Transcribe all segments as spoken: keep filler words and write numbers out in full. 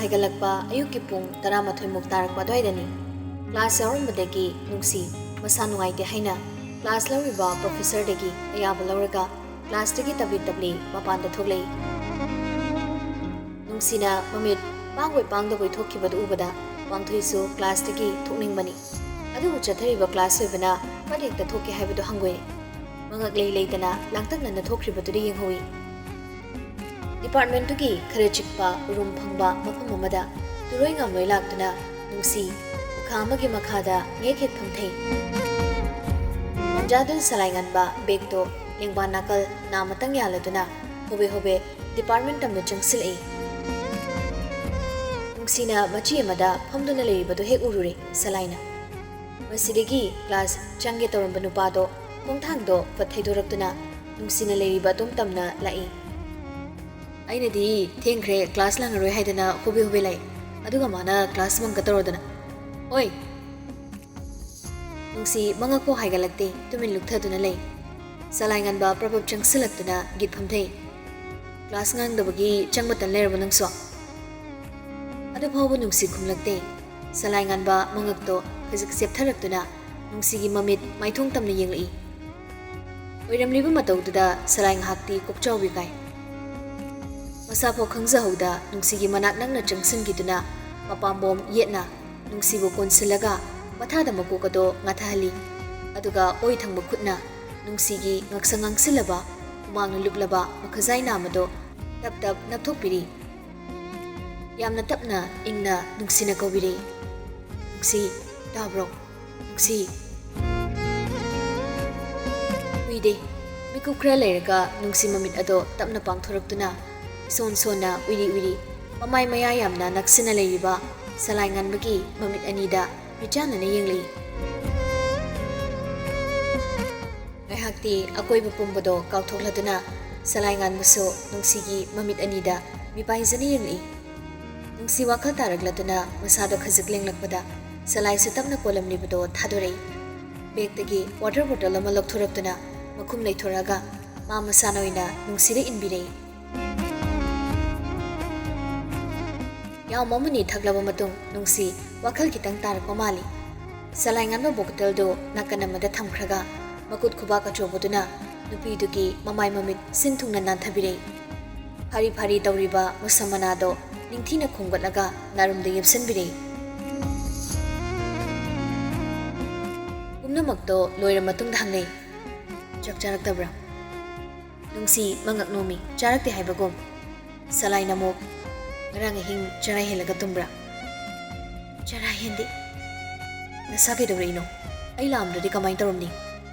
ꯍꯥꯏꯒꯠꯂꯛꯄ ꯑꯌꯨꯛꯀꯤ ꯄꯨꯡ ꯇꯔꯥꯃꯥꯊꯣꯏ ꯃꯨꯛ ꯇꯥꯔꯛꯄ ꯑꯗꯨꯋꯥꯏꯗꯅꯤ꯫ ꯀ꯭ꯂꯥꯁ ꯌꯥꯎꯔꯝꯕꯗꯒꯤ ꯅꯨꯡꯁꯤ ꯃꯁꯥ ꯅꯨꯡꯉꯥꯏꯇꯦ ꯍꯥꯏꯅ ꯀ꯭ꯂꯥꯁ ꯂꯧꯔꯤꯕ ꯄ꯭ꯔꯣꯐꯦꯁꯔꯗꯒꯤ ꯑꯌꯥꯕ ꯂꯧꯔꯒ ꯀ꯭ꯂꯥꯁꯇꯒꯤ ꯇꯞꯂꯤ ꯇꯞꯂꯤ ꯃꯄꯥꯟꯗ ꯊꯣꯛꯂꯛꯏ꯫ ꯅꯨꯡꯁꯤꯅ ꯃꯃꯤꯠ ꯄꯥꯡꯕꯣꯏ ꯄꯥꯡꯗꯕꯣꯏ ꯊꯣꯛꯈꯤꯕꯗꯨ ꯎꯕꯗ ꯋꯥꯡꯊꯣꯏꯁꯨ ꯀ꯭ꯂꯥꯁꯇꯒꯤ ꯊꯣꯛꯅꯤꯡꯕꯅꯤ꯫ ꯑꯗꯨꯕꯨ ꯆꯠꯊꯔꯤꯕ ꯀ꯭ꯂꯥꯁ ꯑꯣꯏꯕꯅ ꯄꯠ ꯍꯦꯛꯇ ꯊꯣꯛꯀꯦ ꯍꯥꯏꯕꯗꯨ ꯍꯪꯒꯣꯏꯔꯦ꯫ ꯃꯉꯛ ꯂꯩ ꯂꯩꯇꯅ ꯂꯥꯡꯇꯛꯅꯅ ꯊꯣꯛꯈ꯭ꯔꯤꯕꯗꯨꯗ ꯌꯦꯡꯍꯧꯏ꯫ ꯗꯤꯄꯥꯔꯠꯃꯦꯟꯠꯇꯨꯒꯤ ꯈꯔ ꯆꯤꯛꯄ ꯎꯔꯨꯝ ꯐꯪꯕ ꯃꯐꯝ ꯑꯃꯗ ꯇꯨꯔꯣꯏ ꯉꯥꯝꯂꯣꯏ ꯂꯥꯛꯇꯨꯅ ꯅꯨꯡꯁꯤ ꯎꯈꯥ ꯑꯃꯒꯤ ꯃꯈꯥꯗ ꯉꯦꯛ ꯍꯦꯛ ꯐꯝꯊꯩ꯫ ꯇꯟꯖꯥꯗꯨꯗ ꯁꯂꯥꯏ ꯉꯥꯟꯕ ꯕꯦꯒꯇꯣ ꯂꯦꯡꯕꯥꯟ ꯅꯥꯀꯜ ꯅꯥꯃꯇꯪ ꯌꯥꯜꯂꯗꯨꯅ ꯍꯣꯕꯦ ꯍꯣꯕꯦ ꯗꯤꯄꯥꯔꯠꯃꯦꯟꯠ ꯇꯝꯅ ꯆꯪꯁꯤꯜꯂꯛꯏ꯫ ꯅꯨꯡꯁꯤꯅ ꯃꯆꯤ ꯑꯃꯗ ꯐꯝꯗꯨꯅ ꯂꯩꯔꯤꯕꯗꯨ ꯍꯦꯛ ꯎꯔꯨꯔꯦ ꯁꯂꯥꯏꯅ꯫ ꯃꯁꯤꯗꯒꯤ ꯀ꯭ꯂꯥꯁ ꯆꯪꯒꯦ ꯇꯧꯔꯝꯕ ꯅꯨꯄꯥꯗꯣ ꯈꯣꯡꯊꯥꯡꯗꯣ ꯐꯠ ꯊꯩꯗꯣꯔꯛꯇꯨꯅ ꯅꯨꯡꯁꯤꯅ ꯂꯩꯔꯤꯕ ꯑꯗꯣꯝ ꯇꯝꯅ ꯂꯥꯛꯏ꯫ ꯑꯩꯅꯗꯤ ꯊꯦꯡꯈ꯭ꯔꯦ, ꯀ꯭ꯂꯥꯁ ꯂꯥꯡꯉꯔꯣꯏ ꯍꯥꯏꯗꯅ ꯍꯣꯕꯦ ꯍꯣꯕꯦ ꯂꯥꯛꯏ, ꯑꯗꯨꯒ ꯃꯥꯅ ꯀ꯭ꯂꯥꯁ ꯕꯪꯀ ꯇꯧꯔꯗꯅ꯫ ꯑꯣꯏ! ꯅꯨꯡꯁꯤ ꯃꯉꯛꯐꯥꯎ ꯍꯥꯏꯒꯠꯂꯛꯇꯦ, ꯇꯨꯃꯤꯟ ꯂꯨꯞꯊꯗꯨꯅ ꯂꯩ꯫ ꯁꯂꯥꯏ ꯉꯥꯟꯕ ꯄ꯭ꯔꯞ ꯄ꯭ꯔꯞ ꯆꯪꯁꯤꯜꯂꯛꯇꯨꯅ ꯒꯤꯠ ꯐꯝꯊꯩ꯫ ꯀ꯭ꯂꯥꯁ ꯉꯥꯡꯗꯕꯒꯤ ꯆꯪꯕꯇ ꯂꯩꯔꯕ ꯅꯪꯁꯨ? ꯑꯗꯨ ꯐꯥꯎꯕ ꯅꯨꯡꯁꯤ ꯈꯨꯝꯂꯛꯇꯦ꯫ ꯁꯂꯥꯏ ꯉꯥꯟꯕ ꯃꯉꯛꯇꯣ ꯈꯖꯤꯛ ꯆꯦꯞꯊꯔꯛꯇꯨꯅ ꯅꯨꯡꯁꯤꯒꯤ ꯃꯃꯤꯠ ꯃꯥꯏꯊꯣꯡ ꯇꯝꯅ ꯌꯦꯡꯂꯛꯏ꯫ ꯑꯣꯏꯔꯝꯂꯤꯕ ꯃꯇꯧꯗꯨꯗ ꯁꯂꯥꯏ ꯉꯥꯏꯍꯥꯛꯇꯤ ꯀꯣꯛꯆꯥꯎꯕꯤ ꯀꯥꯏ꯫ ꯃꯁꯥꯐꯥꯎ ꯈꯪꯖꯍꯧꯗ ꯅꯨꯡꯁꯤꯒꯤ ꯃꯅꯥꯛ ꯅꯛꯅ ꯆꯪꯁꯤꯟꯈꯤꯗꯨꯅ ꯃꯄꯥꯝꯕꯣꯝ ꯌꯦꯠꯅ ꯅꯨꯡꯁꯤꯕꯨ ꯀꯣꯟꯁꯤꯜꯂꯒ ꯃꯊꯥꯗ ꯃꯀꯣꯛ ꯑꯗꯣ ꯉꯥꯊꯍꯜꯂꯤ꯫ ꯑꯗꯨꯒ ꯑꯣꯏ ꯊꯪꯕ ꯈꯨꯠꯅ ꯅꯨꯡꯁꯤꯒꯤ ꯉꯛꯁꯪ ꯉꯥꯡꯁꯤꯜꯂꯕ ꯍꯨꯃꯥꯡꯅ ꯂꯨꯞꯂꯕ ꯃꯈꯖꯥꯏ ꯅꯥꯝ ꯑꯗꯣ ꯇꯞ ꯇꯞ ꯅꯞꯊꯣꯛꯄꯤꯔꯤ꯫ ꯌꯥꯝꯅ ꯇꯞꯅ ꯏꯪꯅ ꯅꯨꯡꯁꯤꯅ ꯀꯧꯕꯤꯔꯤ꯫ ꯅꯨꯡꯁꯤ, ꯇꯥꯕ꯭ꯔꯣ? ꯅꯨꯡꯁꯤ꯫ ꯎꯏꯗꯦ꯫ ꯃꯤꯀꯨꯞ ꯈꯔ ꯂꯩꯔꯒ ꯅꯨꯡꯁꯤ ꯃꯃꯤꯠ ꯑꯗꯣ ꯇꯞꯅ ꯄꯥꯡꯊꯣꯔꯛꯇꯨꯅ ꯏꯁꯣꯟ ꯁꯣꯟꯅ ꯎꯏꯔꯤ ꯎꯏꯔꯤ ꯃꯃꯥꯏ ꯃꯌꯥ ꯌꯥꯝꯅ ꯅꯛꯁꯤꯟꯅ ꯂꯩꯔꯤꯕ ꯁꯂꯥꯏ ꯉꯥꯟꯕꯒꯤ ꯃꯃꯤꯠ ꯑꯅꯤꯗ ꯃꯤꯠꯆꯥꯟꯅꯅ ꯌꯦꯡꯂꯤ꯫ ꯉꯥꯏꯍꯥꯛꯇꯤ ꯑꯀꯣꯏꯕ ꯄꯨꯝꯕꯗꯣ ꯀꯥꯎꯊꯣꯛꯂꯗꯨꯅ ꯁꯂꯥꯏ ꯉꯥꯟꯕꯁꯨ ꯅꯨꯡꯁꯤꯒꯤ ꯃꯃꯤꯠ ꯑꯅꯤꯗ ꯃꯤꯄꯥꯏꯖꯅ ꯌꯦꯡꯂꯛꯏ꯫ ꯅꯨꯡꯁꯤ ꯋꯥꯈꯜ ꯇꯥꯔꯛꯂꯗꯨꯅ ꯃꯁꯥꯗꯣ ꯈꯖꯤꯛ ꯂꯦꯡꯂꯛꯄꯗ ꯁꯂꯥꯏꯁꯨ ꯇꯞꯅ ꯀꯣꯜꯂꯝꯂꯤꯕꯗꯣ ꯊꯥꯗꯣꯔꯛꯏ꯫ ꯕꯦꯒꯇꯒꯤ ꯋꯥꯇꯔ ꯕꯣꯇꯜ ꯑꯃ ꯂꯧꯊꯣꯔꯛꯇꯨꯅ ꯃꯈꯨꯝ ꯂꯩꯊꯣꯔꯛꯑꯒ ꯃꯥ ꯃꯁꯥꯅ ꯑꯣꯏꯅ ꯅꯨꯡꯁꯤꯗ ꯏꯟꯕꯤꯔꯛꯏ꯫ ꯔꯥꯎꯟ ꯑꯃꯅꯤ ꯊꯛꯂꯕ ꯃꯇꯨꯡ ꯅꯨꯡꯁꯤ ꯋꯥꯈꯜ ꯈꯤꯇꯪ ꯇꯥꯔꯛꯄ ꯃꯥꯜꯂꯤ꯫ ꯁꯂꯥꯏ ꯉꯥꯟꯕ ꯕꯣꯇꯜꯗꯨ ꯅꯥꯀꯟ ꯑꯃꯗ ꯊꯝꯈ꯭ꯔꯒ ꯃꯈꯨꯠ ꯈꯨꯕꯥꯛ ꯑꯆꯧꯕꯗꯨꯅ ꯅꯨꯄꯤꯗꯨꯒꯤ ꯃꯃꯥꯏ ꯃꯃꯤꯠ ꯁꯤꯟ ꯊꯨꯡꯅ ꯅꯥꯟꯊꯕꯤꯔꯦ꯫ ꯐꯥꯔꯤ ꯐꯥꯔꯤ ꯇꯧꯔꯤꯕ ꯃꯁꯝ ꯃꯅꯥꯗꯣ ꯅꯤꯡꯊꯤꯅ ꯈꯣꯝꯒꯠꯂꯒ ꯅꯥꯔꯨꯝꯗ ꯌꯦꯞꯁꯤꯟꯕꯤꯔꯦ꯫ ꯄꯨꯝꯅꯃꯛꯇꯣ ꯂꯣꯏꯔ ꯃꯇꯨꯡꯗ ꯍꯪꯂꯦ, "ꯆꯥꯛ ꯆꯥꯔꯛꯇꯕ꯭ꯔꯥ?" ꯅꯨꯡꯁꯤ ꯃꯉꯛ ꯅꯣꯝꯃꯤ, ꯆꯥꯔꯛꯇꯦ ꯍꯥꯏꯕꯒꯨꯝ꯫ ꯁꯂꯥꯏꯅ ꯑꯃꯨꯛ, "ꯉꯔꯥꯡ ꯑꯍꯤꯡ ꯆꯔꯥ ꯍꯦꯜꯂꯒ ꯇꯨꯝꯕ꯭ꯔꯥ?" "ꯆꯔꯥ ꯍꯦꯟꯗꯦ꯫ ꯅꯁꯥ ꯀꯩꯗꯧꯔꯛꯏꯅꯣ? ꯑꯩ ꯂꯥꯛꯑꯝꯗ꯭ꯔꯗꯤ ꯀꯃꯥꯏꯅ ꯇꯧꯔꯝꯅꯤ?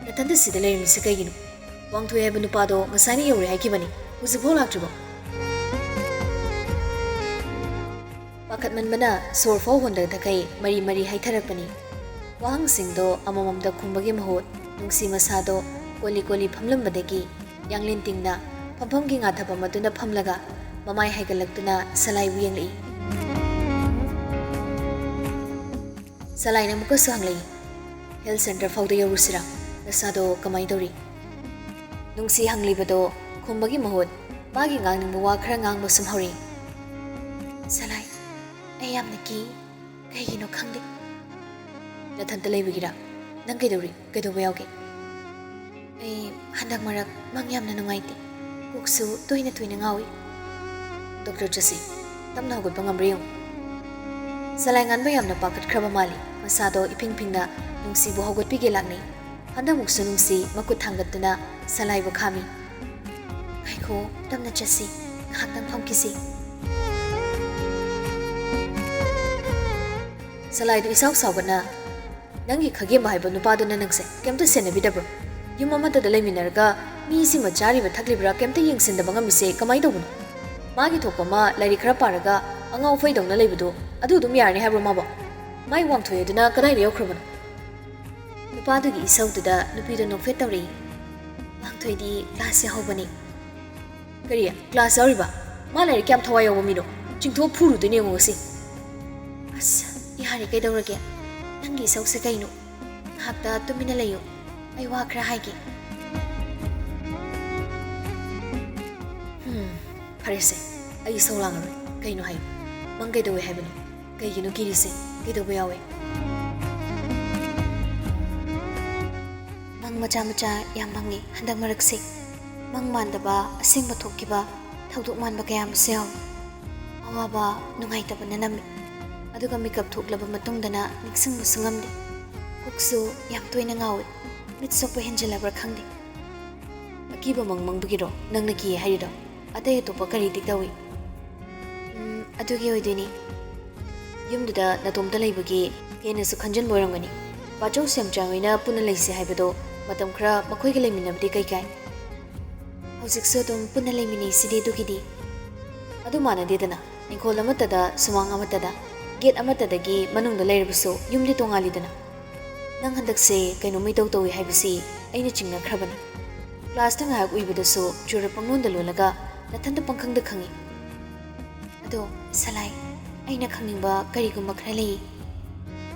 ꯅꯊꯟꯇ ꯁꯤꯗ ꯂꯩꯔꯝꯃꯤꯁꯦ ꯀꯩꯒꯤꯅꯣ? ꯋꯥꯡꯊꯣꯏ ꯍꯥꯏꯕ ꯅꯨꯄꯥꯗꯣ ꯉꯁꯥꯏꯅ ꯌꯧꯔꯦ ꯍꯥꯏꯈꯤꯕꯅꯤ, ꯍꯧꯖꯤꯛꯐꯥꯎ ꯂꯥꯛꯇ꯭ꯔꯤꯕꯣ?" ꯄꯥꯈꯠꯃꯟꯕꯅ ꯁꯣꯔ ꯐꯥꯎ ꯍꯣꯟꯗꯗꯈꯩ ꯃꯔꯤ ꯃꯔꯤ ꯍꯥꯏꯊꯔꯛꯄꯅꯤ꯫ ꯋꯥꯍꯪꯁꯤꯡꯗꯣ ꯑꯃꯃꯝꯗ ꯈꯨꯝꯕꯒꯤ ꯃꯍꯨꯠ ꯅꯨꯡꯁꯤ ꯃꯁꯥꯗꯣ ꯀꯣꯜꯂꯤ ꯀꯣꯜꯂꯤ ꯐꯝꯂꯝꯕꯗꯒꯤ ꯌꯥꯡꯂꯦꯟ ꯇꯤꯡꯅ ꯐꯝꯐꯝꯒꯤ ꯉꯥꯊꯕ ꯃꯗꯨꯅ ꯐꯝꯂꯒ ꯃꯃꯥꯏ ꯍꯥꯏꯒꯠꯂꯛꯇꯨꯅ ꯁꯂꯥꯏꯕꯨ ꯌꯦꯡꯂꯛꯏ꯫ ꯁꯂꯥꯏꯅ ꯑꯃꯨꯛꯀꯁꯨ ꯍꯪꯂꯛꯏ, "ꯍꯦꯜꯊ ꯁꯦꯟꯇꯔ ꯐꯥꯎꯗ ꯌꯧꯔꯨꯁꯤꯔꯥ? ꯅꯁꯥꯗꯣ ꯀꯃꯥꯏꯅ ꯇꯧꯔꯤ?" ꯅꯨꯡꯁꯤ ꯍꯪꯂꯤꯕꯗꯣ ꯈꯨꯝꯕꯒꯤ ꯃꯍꯨꯠ ꯃꯥꯒꯤ ꯉꯥꯡꯅꯤꯡꯕ ꯋꯥ ꯈꯔ ꯉꯥꯡꯕ ꯁꯨꯝ ꯍꯧꯔꯛꯏ꯫ "ꯁꯂꯥꯏ, ꯑꯩ ꯌꯥꯝꯅ ꯀꯤ꯫ ꯀꯩꯒꯤꯅꯣ ꯈꯪꯗꯦ꯫" "ꯅꯊꯟꯇ ꯂꯩꯕꯒꯤꯔꯥ? ꯅꯪ ꯀꯩꯗꯧꯔꯤ? ꯀꯩꯗꯧꯕ ꯌꯥꯎꯒꯦ?" "ꯑꯩ ꯍꯟꯗꯛ ꯃꯔꯛ ꯃꯪ ꯌꯥꯝꯅ ꯅꯨꯡꯉꯥꯏꯇꯦ꯫ ꯀꯣꯛꯁꯨ ꯇꯣꯏꯅ ꯇꯣꯏꯅ ꯉꯥꯎꯏ꯫" "ꯗꯣꯛꯇꯔ ꯆꯠꯁꯤ꯫ ꯇꯞꯅ ꯍꯧꯒꯠꯄ ꯉꯝꯕ꯭ꯔꯥ ꯌꯦꯡꯉꯨ꯫" ꯁꯂꯥꯏ ꯉꯥꯟꯕ ꯌꯥꯝꯅ ꯄꯥꯈꯠꯈ꯭ꯔꯕ ꯃꯥꯜꯂꯤ꯫ ꯃꯁꯥꯗꯣ ꯏꯐꯤꯡ ꯐꯤꯡꯅ ꯅꯨꯡꯁꯤꯕꯨ ꯍꯧꯒꯠꯄꯤꯒꯦ ꯂꯥꯛꯅꯩ꯫ ꯍꯟꯗꯛꯃꯨꯛꯁꯨ ꯅꯨꯡꯁꯤ ꯃꯈꯨꯠ ꯊꯥꯡꯒꯠꯇꯨꯅ ꯁꯂꯥꯏꯕꯨ ꯈꯥꯝꯃꯤ꯫ "ꯉꯥꯏꯈꯣ, ꯇꯞꯅ ꯆꯠꯁꯤ꯫ ꯉꯥꯏꯍꯥꯛꯇꯪ ꯐꯝꯈꯤꯁꯤ꯫" ꯁꯂꯥꯏꯗꯨ ꯏꯁꯥꯎ ꯁꯥꯎꯒꯠꯅ, "ꯅꯪꯒꯤ ꯈꯥꯒꯦꯝꯕ ꯍꯥꯏꯕ ꯅꯨꯄꯥꯗꯨꯅ ꯅꯪꯁꯦ ꯀꯩꯝꯇ ꯁꯦꯟꯅꯕꯤꯗꯕ꯭ꯔꯣ? ꯌꯨꯝ ꯑꯃꯠꯇꯗ ꯂꯩꯃꯤꯟꯅꯔꯒ ꯃꯤꯁꯤꯃ ꯆꯥꯔꯤꯕ ꯊꯛꯂꯤꯕ꯭ꯔꯥ ꯀꯩꯝꯇ ꯌꯦꯡꯁꯤꯟꯗꯕ ꯉꯝꯃꯤꯁꯦ ꯀꯃꯥꯏꯅ ꯇꯧꯕꯅꯣ? ꯃꯥꯒꯤ ꯊꯣꯛꯄ ꯑꯃ ꯂꯥꯏꯔꯤꯛ ꯈꯔ ꯄꯥꯔꯒ ꯑꯉꯥꯎ ꯑꯐꯩꯗꯧꯅ ꯂꯩꯕꯗꯣ ꯑꯗꯨ ꯑꯗꯨꯝ ꯌꯥꯔꯅꯤ ꯍꯥꯏꯕ꯭ꯔꯣ ꯃꯥꯕꯣ? ꯃꯥꯏ ꯋꯥꯡꯊꯣꯏ ꯑꯗꯨꯅ ꯀꯗꯥꯏꯗ ꯌꯧꯈ꯭ꯔꯕꯅꯣ?" ꯅꯨꯄꯥꯗꯨꯒꯤ ꯏꯁꯧꯗꯨꯗ ꯅꯨꯄꯤꯗꯣ ꯅꯣꯛꯐꯦꯠ ꯇꯧꯔꯛꯏ꯫ "ꯋꯥꯡꯊꯣꯏꯗꯤ ꯀ꯭ꯂꯥꯁ ꯌꯥꯎꯍꯧꯕꯅꯤ꯫" "ꯀꯔꯤ? ꯀ꯭ꯂꯥꯁ ꯌꯥꯎꯔꯤꯕ? ꯃꯥ ꯂꯥꯏꯔꯤꯛ ꯀꯌꯥꯝ ꯊꯋꯥꯏ ꯌꯥꯎꯕ ꯃꯤꯅꯣ? ꯆꯤꯡꯊꯣꯛ ꯐꯨꯔꯨꯗꯣꯏꯅꯦ ꯌꯦꯡꯉꯣ ꯉꯁꯤ꯫" "ꯑꯁ, ꯌꯥꯔꯦ, ꯀꯩꯗꯧꯔꯒꯦ? ꯅꯪꯒꯤ ꯏꯁꯧꯁꯦ ꯀꯩꯅꯣ? ꯉꯥꯏꯍꯥꯛꯇ ꯇꯨꯃꯤꯟꯅ ꯂꯩꯌꯨ꯫ ꯑꯩ ꯋꯥ ꯈꯔ ꯍꯥꯏꯒꯦ꯫" "ꯍꯝ, ꯐꯔꯦꯁꯦ, ꯑꯩ ꯏꯁꯧ ꯂꯥꯡꯉꯔꯣꯏ꯫ ꯀꯩꯅꯣ ꯍꯥꯏꯌꯨ꯫" ꯅꯪ ꯀꯩꯗꯧꯋꯦ ꯍꯥꯏꯕꯅꯣ? ꯀꯩꯒꯤꯅꯣ ꯀꯤꯔꯤꯁꯦ? ꯀꯩꯗꯧꯕ ꯌꯥꯎꯋꯦ? ꯃꯪ ꯃꯆꯥ ꯃꯆꯥ ꯌꯥꯝ ꯃꯪꯉꯤ ꯍꯟꯗꯛ ꯃꯔꯛꯁꯦ꯫ ꯃꯪ ꯃꯥꯟꯗꯕ, ꯑꯁꯦꯡꯕ ꯊꯣꯛꯈꯤꯕ ꯊꯧꯗꯣꯛ ꯃꯥꯟꯕ ꯀꯌꯥ ꯑꯃꯁꯨ ꯌꯥꯎꯏ꯫ ꯑꯋꯥꯕ, ꯅꯨꯡꯉꯥꯏꯇꯕꯅ ꯅꯝꯃꯤ꯫ ꯑꯗꯨꯒ ꯃꯤꯀꯞ ꯊꯣꯛꯂꯕ ꯃꯇꯨꯡꯗꯅ ꯅꯤꯡꯁꯤꯡꯕꯁꯨ ꯉꯝꯗꯦ꯫ ꯀꯣꯛꯁꯨ ꯌꯥꯝ ꯇꯣꯏꯅ ꯉꯥꯎꯏ꯫ ꯃꯤꯠ ꯁꯣꯛꯄ ꯍꯦꯟꯖꯤꯜꯂꯕ꯭ꯔꯥ ꯈꯪꯗꯦ꯫ ꯑꯀꯤꯕ ꯃꯪ ꯃꯪꯕꯒꯤꯔꯣ ꯅꯪꯅ ꯀꯤ ꯍꯥꯏꯔꯤꯗꯣ? ꯑꯇꯩ ꯑꯇꯣꯞꯄ ꯀꯔꯤꯗꯤ ꯇꯧꯏ? ꯎꯝ, ꯑꯗꯨꯒꯤ ꯑꯣꯏꯗꯣꯏꯅꯤ꯫ ꯌꯨꯝꯗꯨꯗ ꯅꯇꯣꯝꯇ ꯂꯩꯕꯒꯤ ꯍꯦꯟꯅꯁꯨ ꯈꯟꯖꯤꯟꯕ ꯑꯣꯏꯔꯝꯒꯅꯤ꯫ ꯕꯥꯆꯧ ꯁꯦꯝꯆꯥꯡ ꯍꯣꯏꯅ ꯄꯨꯟꯅ ꯂꯩꯁꯦ ꯍꯥꯏꯕꯗꯣ ꯃꯇꯝ ꯈꯔ ꯃꯈꯣꯏꯒ ꯂꯩꯃꯤꯟꯅꯕꯗꯤ ꯀꯩ ꯀꯥꯏ? ꯍꯧꯖꯤꯛꯁꯨ ꯑꯗꯨꯝ ꯄꯨꯟꯅ ꯂꯩꯃꯤꯟꯅꯩꯁꯤꯗꯤ ꯑꯗꯨꯒꯤꯗꯤ꯫ ꯑꯗꯨ ꯃꯥꯟꯅꯗꯦꯗꯅ, ꯏꯪꯈꯣꯜ ꯑꯃꯠꯇꯗ, ꯁꯨꯃꯥꯡ ꯑꯃꯠꯇꯗ, ꯒꯦꯠ ꯑꯃꯠꯇꯗꯒꯤ ꯃꯅꯨꯡꯗ ꯂꯩꯔꯕꯁꯨ ꯌꯨꯝꯗꯤ ꯇꯣꯉꯥꯜꯂꯤꯗꯅ꯫ ꯅꯪ ꯍꯟꯗꯛꯁꯦ ꯀꯩꯅꯣꯝꯃ ꯏꯇꯧ ꯇꯧꯏ ꯍꯥꯏꯕꯁꯤ ꯑꯩꯅ ꯆꯤꯡꯅꯈ꯭ꯔꯕꯅꯤ꯫ ꯀ꯭ꯂꯥꯁꯇ ꯉꯥꯏꯍꯥꯛ ꯎꯏꯕꯗꯁꯨ ꯆꯨꯔ ꯄꯪꯂꯣꯟꯗ ꯂꯣꯜꯂꯒ ꯅꯊꯟꯇ ꯄꯪꯈꯪꯗ ꯈꯪꯏ꯫ ꯑꯗꯣ ꯁꯂꯥꯏ, ꯑꯩꯅ ꯈꯪꯅꯤꯡꯕ ꯀꯔꯤꯒꯨꯝꯕ ꯈꯔ ꯂꯩ꯫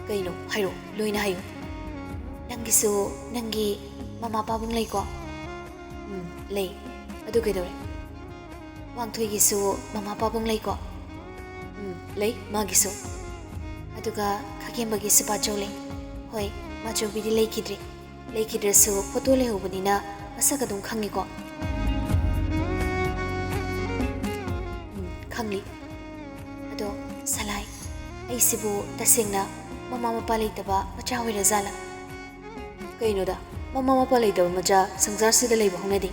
ꯀꯩꯅꯣ? ꯍꯥꯏꯔꯣ, ꯂꯣꯏꯅ ꯍꯥꯏꯌꯨ꯫ ꯅꯪꯒꯤꯁꯨ ꯅꯪꯒꯤ ꯃꯃꯥ ꯄꯥꯕꯨꯡ ꯂꯩꯀꯣ? ꯎꯝ, ꯂꯩ꯫ ꯑꯗꯨ ꯀꯩꯗꯧꯔꯦ? ꯋꯥꯡꯊꯣꯏꯒꯤꯁꯨ ꯃꯃꯥ ꯄꯥꯕꯨꯡ ꯂꯩꯀꯣ? ꯎꯝ, ꯂꯩ, ꯃꯥꯒꯤꯁꯨ꯫ ꯑꯗꯨꯒ ꯈꯥꯒꯦꯝꯕꯒꯤꯁꯨ ꯕꯥꯆꯧ ꯂꯩ꯫ ꯍꯣꯏ, ꯃꯥꯆꯧꯕꯤꯗꯤ ꯂꯩꯈꯤꯗ꯭ꯔꯦ꯫ ꯂꯩꯈꯤꯗ꯭ꯔꯁꯨ ꯐꯣꯇꯣ ꯂꯩꯍꯧꯕꯅꯤꯅ ꯃꯁꯛ ꯑꯗꯨꯝ ꯈꯪꯉꯤꯀꯣ? ꯎꯝ, ꯈꯪꯂꯤ꯫ ꯑꯗꯣ ꯁꯂꯥꯏ, ꯑꯩꯁꯤꯕꯨ ꯇꯁꯦꯡꯅ ꯃꯃꯥ ꯃꯄꯥ ꯂꯩꯇꯕ ꯃꯆꯥ ꯑꯣꯏꯔꯖꯥꯠꯂꯥ? ꯀꯩꯅꯣꯗ, ꯃꯃꯥ ꯃꯄꯥ ꯂꯩꯇꯕ ꯃꯆꯥ ꯁꯪꯁꯥꯔꯁꯤꯗ ꯂꯩꯕ ꯍꯧꯅꯗꯦ꯫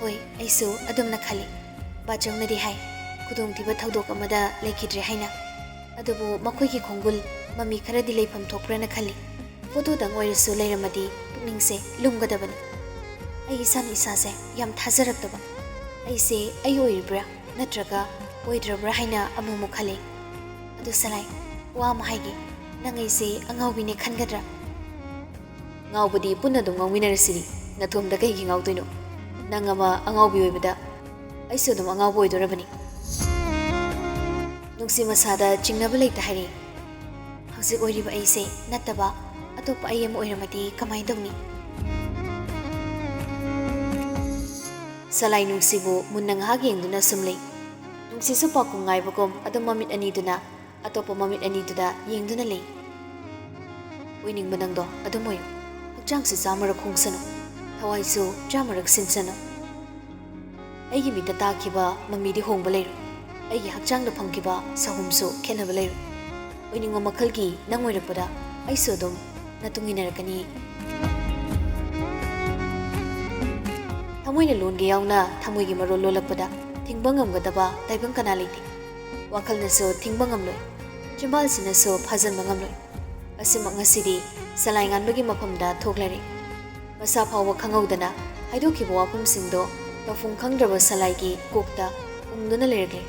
ꯍꯣꯏ, ꯑꯩꯁꯨ ꯑꯗꯨꯝꯅ ꯈꯜꯂꯤ꯫ ꯕꯥꯆꯧꯅꯗꯤ ꯍꯥꯏ, ꯈꯨꯗꯣꯡꯊꯤꯕ ꯊꯧꯗꯣꯛ ꯑꯃꯗ ꯂꯩꯈꯤꯗ꯭ꯔꯦ ꯍꯥꯏꯅ꯫ ꯑꯗꯨꯕꯨ ꯃꯈꯣꯏꯒꯤ ꯈꯣꯡꯒꯨꯜ ꯃꯃꯤ ꯈꯔꯗꯤ ꯂꯩꯐꯝ ꯊꯣꯛꯄ꯭ꯔꯅ ꯈꯜꯂꯤ꯫ ꯐꯣꯇꯣꯗꯪ ꯑꯣꯏꯔꯁꯨ ꯂꯩꯔꯝꯃꯗꯤ ꯄꯨꯛꯅꯤꯡꯁꯦ ꯂꯨꯝꯒꯗꯕꯅꯤ꯫ ꯑꯩ ꯏꯁꯥꯅ ꯏꯁꯥꯁꯦ ꯌꯥꯝ ꯊꯥꯖꯔꯛꯇꯕ꯫ ꯑꯩꯁꯦ ꯑꯩ ꯑꯣꯏꯔꯤꯕ꯭ꯔꯥ ꯅꯠꯇ꯭ꯔꯒ ꯑꯣꯏꯗ꯭ꯔꯕ꯭ꯔꯥ ꯍꯥꯏꯅ ꯑꯃꯨꯛꯃꯨꯛ ꯈꯜꯂꯤ꯫ ꯑꯗꯨ ꯁꯂꯥꯏ, ꯋꯥ ꯑꯃ ꯍꯥꯏꯒꯦ, ꯅꯪ ꯑꯩꯁꯦ ꯑꯉꯥꯎꯕꯤꯅꯦ ꯈꯟꯒꯗ꯭ꯔꯥ? ꯉꯥꯎꯕꯗꯤ ꯄꯨꯟꯅ ꯑꯗꯨꯝ ꯉꯥꯎꯃꯤꯟꯅꯔꯁꯤꯅꯤ, ꯅꯊꯣꯝꯗ ꯀꯩꯒꯤ ꯉꯥꯎꯗꯣꯏꯅꯣ? ꯅꯪ ꯑꯃ ꯑꯉꯥꯎꯕꯤ ꯑꯣꯏꯕꯗ ꯑꯩꯁꯨ ꯑꯗꯨꯝ ꯑꯉꯥꯎꯕ ꯑꯣꯏꯗꯣꯔꯕꯅꯤ꯫ ꯅꯨꯡꯁꯤ ꯃꯁꯥꯗ ꯆꯤꯡꯅꯕ ꯂꯩꯇ ꯍꯥꯏꯔꯦ꯫ ꯍꯧꯖꯤꯛ ꯑꯣꯏꯔꯤꯕ ꯑꯩꯁꯦ ꯅꯠꯇꯕ ꯑꯇꯣꯞꯄ ꯑꯩ ꯑꯃ ꯑꯣꯏꯔꯝꯃꯗꯤ ꯀꯃꯥꯏꯅ ꯇꯧꯅꯤ? ꯁꯂꯥꯏ ꯅꯨꯡꯁꯤꯕꯨ ꯃꯨꯟꯅ ꯉꯥꯏꯍꯥꯛ ꯌꯦꯡꯗꯨꯅ ꯁꯨꯝ ꯂꯩ꯫ ꯅꯨꯡꯁꯤꯁꯨ ꯄꯥꯎꯈꯨꯝ ꯉꯥꯏꯕꯒꯨꯝ ꯑꯗꯨꯝ ꯃꯃꯤꯠ ꯑꯅꯤꯗꯨꯅ ꯑꯇꯣꯞꯄ ꯃꯃꯤꯠ ꯑꯅꯤꯗꯨꯗ ꯌꯦꯡꯗꯨꯅ ꯂꯩ꯫ ꯑꯣꯏꯅꯤꯡꯕ ꯅꯪꯗꯣ ꯑꯗꯨꯝ ꯑꯣꯏꯌꯨ꯫ ꯍꯛꯆꯥꯡꯁꯨ ꯆꯥꯝꯃꯔꯛ ꯍꯣꯡꯁꯅꯨ, ꯊꯋꯥꯏꯁꯨ ꯆꯥꯝꯃꯔꯛ ꯁꯤꯟꯁꯅꯨ꯫ ꯑꯩꯒꯤ ꯃꯤꯠꯇ ꯇꯥꯈꯤꯕ ꯃꯃꯤꯗꯤ ꯍꯣꯡꯕ ꯂꯩꯔꯣꯏ, ꯑꯩꯒꯤ ꯍꯛꯆꯥꯡꯗ ꯐꯪꯈꯤꯕ ꯁꯥꯍꯨꯝꯁꯨ ꯈꯦꯠꯅꯕ ꯂꯩꯔꯣꯏ꯫ ꯑꯣꯏꯅꯤꯡꯕ ꯃꯈꯜꯒꯤ ꯅꯪ ꯑꯣꯏꯔꯛꯄꯗ ꯑꯩꯁꯨ ꯑꯗꯨꯝ ꯅꯇꯨꯡ ꯏꯟꯅꯔꯛꯀꯅꯤ꯫ ꯊꯃꯣꯏꯅ ꯂꯣꯟꯒꯦ ꯌꯥꯎꯅ ꯊꯃꯣꯏꯒꯤ ꯃꯔꯣꯜ ꯂꯣꯜꯂꯛꯄꯗ ꯊꯤꯡꯕ ꯉꯝꯒꯗꯕ ꯇꯥꯏꯕꯪ ꯀꯅꯥ ꯂꯩꯇꯦ꯫ ꯋꯥꯈꯜꯅꯁꯨ ꯊꯤꯡꯕ ꯉꯝꯂꯣꯏ, ꯆꯤꯝꯕꯥꯜꯁꯤꯅꯁꯨ ꯐꯥꯖꯤꯟꯕ ꯉꯝꯂꯣꯏ꯫ ꯑꯁꯤꯃꯛ ꯉꯁꯤꯗꯤ ꯁꯂꯥꯏ ꯉꯥꯟꯕꯒꯤ ꯃꯐꯝꯗ ꯊꯣꯛꯂꯔꯦ꯫ ꯃꯁꯥ ꯐꯥꯎꯕ ꯈꯪꯍꯧꯗꯅ ꯍꯥꯏꯗꯣꯛꯈꯤꯕ ꯋꯥꯐꯝꯁꯤꯡꯗꯣ ꯇꯧꯐꯝ ꯈꯪꯗ꯭ꯔꯕ ꯁꯂꯥꯏꯒꯤ ꯀꯣꯛꯇ ꯎꯪꯗꯨꯅ ꯂꯩꯔꯛꯂꯦ꯫